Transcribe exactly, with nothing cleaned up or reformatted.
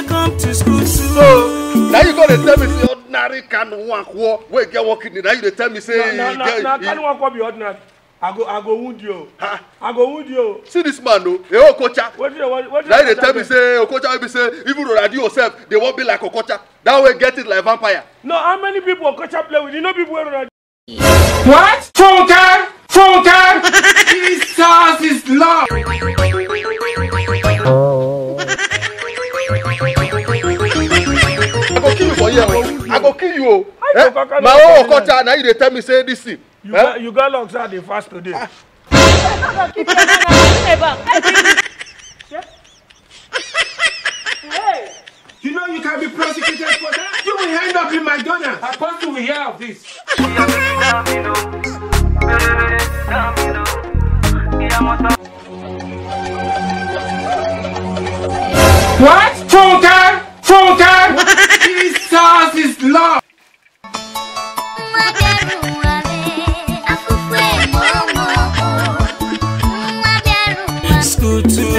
Come to school too. So, now you go dey tell me say ordinary Kanu Nwankwo wey get one kidney. Now you dey tell me say na, na, na, get, na Kanu Nwankwo be ordinary. I go, I go wound you. Ha? I go wound you. See this man, no? Eh, Okocha. What do you want? Now you dey tell me say Okocha wey be say even Ronaldinho sef dey wan be like Okocha. That way get it like vampire. No, how many people Okocha play with? You know people wey Ronaldinho. What? Funke! Funke! Jesus is Lord! I go kill you for here, oh. I go kill you, oh. Eh? My own Okocha, now you dey tell me say this thing. You got, you got luck, sir, dey fast today. Hey! You know you can be prosecuted for that. You will end up in McDonald's. Apostle will hear of this. What? Funke! Funke! Jesus is Lord! School two.